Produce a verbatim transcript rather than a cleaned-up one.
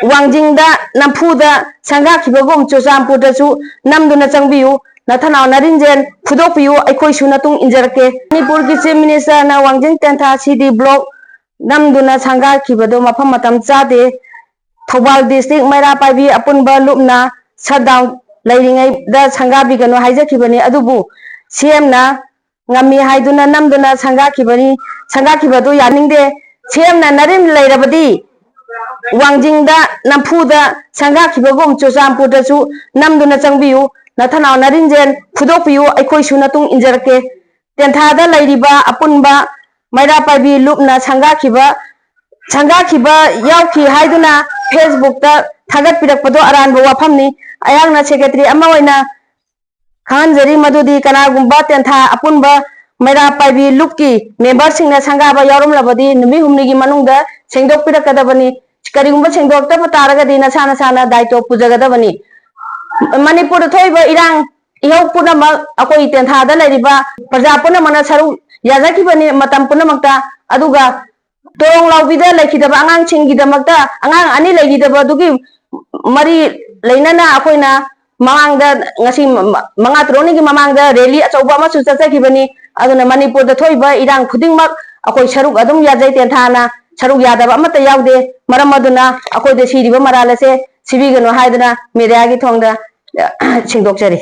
ꯋꯥꯡꯖꯤꯡꯗ ꯅꯝꯐꯨꯗ ꯁꯪꯒꯥꯈꯤꯕꯒꯨꯝ ꯆꯨꯔꯆꯥꯟꯄꯨꯔꯗꯁꯨ ꯅꯝꯗꯨꯅ ꯆꯪꯕꯤꯌꯨ꯫ ꯅꯊꯅꯥꯎ ꯅꯔꯤꯟꯖꯦꯟ ꯐꯨꯗꯣꯛꯄꯤꯌꯨ, ꯑꯩꯈꯣꯏꯁꯨ ꯅꯇꯨꯡ ꯏꯟꯖꯔꯛꯀꯦ꯫ ꯃꯅꯤꯄꯨꯔꯒꯤ Chief Ministerꯅ ꯋꯥꯡꯖꯤꯡ ꯇꯦꯟꯊꯥ C D block ꯅꯝꯗꯨꯅ ꯁꯪꯒꯥꯈꯤꯕꯗꯨ ꯃꯐꯝ ꯃꯇꯝ ꯆꯥꯗꯦ꯫ ꯊꯧꯕꯥꯜ district ꯃꯩꯔꯥ ꯄꯥꯏꯕꯤ ꯑꯄꯨꯟꯕ ꯂꯨꯞꯅ shutdown ꯂꯩꯔꯤꯉꯩꯗ ꯁꯪꯒꯥꯕꯤꯒꯅꯨ ꯍꯥꯏꯖꯈꯤꯕꯅꯤ, ꯑꯗꯨꯕꯨ CMꯅ ꯉꯝꯃꯤ ꯍꯥꯏꯗꯨꯅ ꯅꯝꯗꯨꯅ ꯁꯪꯒꯥꯈꯤꯕꯅꯤ, ꯁꯪꯒꯥꯈꯤꯕꯗꯨ ꯌꯥꯅꯤꯡꯗꯦ꯫ CMꯅ ꯅꯔꯤꯟ ꯂꯩꯔꯕꯗꯤ ꯋꯥꯡꯖꯤꯡꯗ ꯅꯝꯐꯨꯗ ꯁꯪꯒꯥꯈꯤꯕꯒꯨꯝ ꯆꯨꯔꯆꯥꯟꯄꯨꯔꯗꯁꯨ ꯅꯝꯗꯨꯅ ꯆꯪꯕꯤꯌꯨ꯫ ꯅꯊꯅꯥꯎ ꯅꯔꯤꯟꯖꯦꯟ ꯐꯨꯗꯣꯛꯄꯤꯌꯨ, ꯑꯩꯈꯣꯏꯁꯨ ꯅꯇꯨꯡ ꯏꯟꯖꯔꯛꯀꯦ꯫ ꯇꯦꯟꯊꯥꯗ ꯂꯩꯔꯤꯕ ꯑꯄꯨꯟꯕ ꯃꯩꯔꯥ ꯄꯥꯏꯕꯤ ꯂꯨꯞꯅ ꯁꯪꯒꯥꯈꯤꯕ, ꯁꯪꯒꯥꯈꯤꯕ ꯌꯥꯎꯈꯤ ꯍꯥꯏꯗꯨꯅ Facebookꯇ ꯊꯥꯒꯠꯄꯤꯔꯛꯄꯗꯣ ꯑꯔꯥꯟꯕ ꯋꯥꯐꯝꯅꯤ꯫ ꯑꯩꯍꯥꯛꯅ secretary ꯑꯃ ꯑꯣꯏꯅ ꯈꯪꯍꯟꯖꯔꯤ ꯃꯗꯨꯗꯤ ꯀꯅꯥꯒꯨꯝꯕ ꯇꯦꯟꯊꯥ ꯑꯄꯨꯟꯕ ꯃꯩꯔꯥ ꯄꯥꯏꯕꯤ ꯂꯨꯞꯀꯤ memberꯁꯤꯡꯅ ꯁꯪꯒꯥꯕ ꯌꯥꯎꯔꯝꯂꯕꯗꯤ ꯅꯨꯃꯤꯠ ꯍꯨꯝꯅꯤꯒꯤ ꯃꯅꯨꯡꯗ ꯁꯦꯡꯗꯣꯛꯄꯤꯔꯛꯀꯗꯕꯅꯤ꯫ ꯀꯔꯤꯒꯨꯝꯕ ꯁꯦꯡꯗꯣꯛꯇꯕ ꯇꯥꯔꯒꯗꯤ ꯅꯁꯥ ꯅꯁꯥꯅ ꯗꯥꯏꯇꯣ ꯄꯨꯖꯒꯗꯕꯅꯤ꯫ ꯃꯅꯤꯄꯨꯔꯗ ꯊꯣꯛꯏꯕ ꯏꯔꯥꯡ ꯏꯍꯧ ꯄꯨꯝꯅꯃꯛ ꯑꯩꯈꯣꯏ ꯇꯦꯟꯊꯥꯗ ꯂꯩꯔꯤꯕ ꯄ꯭ꯔꯖꯥ ꯄꯨꯝꯅꯃꯛꯅ ꯁꯔꯨꯛ ꯌꯥꯖꯈꯤꯕꯅꯤ꯫ ꯃꯇꯝ ꯄꯨꯝꯅꯃꯛꯇ ꯑꯗꯨꯒ ꯇꯣꯔꯣꯡ ꯂꯥꯎꯕꯤꯗ ꯂꯩꯈꯤꯗꯕ ꯑꯉꯥꯡꯁꯤꯡꯒꯤꯗꯃꯛꯇ, ꯑꯉꯥꯡ ꯑꯅꯤ ꯂꯩꯈꯤꯗꯕ ꯑꯗꯨꯒꯤ ꯃꯔꯤ ꯂꯩꯅꯅ ꯑꯩꯈꯣꯏꯅ ꯃꯃꯥꯡꯗ ꯉꯁꯤ ꯃ-, ꯃꯉꯥ ꯇꯔꯨꯛꯅꯤꯒꯤ ꯃꯃꯥꯡꯗ rally ꯑꯆꯧꯕ ꯑꯃꯁꯨ ꯆꯠꯆꯈꯤꯕꯅꯤ꯫ ꯑꯗꯨꯅ ꯃꯅꯤꯄꯨꯔꯗ ꯊꯣꯛꯏꯕ ꯏꯔꯥꯡ ꯈꯨꯗꯤꯡꯃꯛ ꯑꯩꯈꯣꯏ ꯁꯔꯨꯛ ꯑꯗꯨꯝ ꯌꯥꯖꯩ, ꯇꯦꯟꯊꯥꯅ ꯁꯔꯨꯛ ꯌꯥꯗꯕ ꯑꯃꯠꯇ ꯌꯥꯎꯗꯦ꯫ ꯃꯔꯝ ꯑꯗꯨꯅ ꯑꯩꯈꯣꯏꯗ ꯁꯤꯔꯤꯕ ꯃꯔꯥꯜ ꯑꯁꯦ ꯁꯤꯕꯤꯒꯅꯨ ꯍꯥꯏꯗꯨꯅ mediaꯒꯤ ꯊꯣꯡꯗ, ꯑ, ꯁꯦꯡꯗꯣꯛꯆꯔꯤ꯫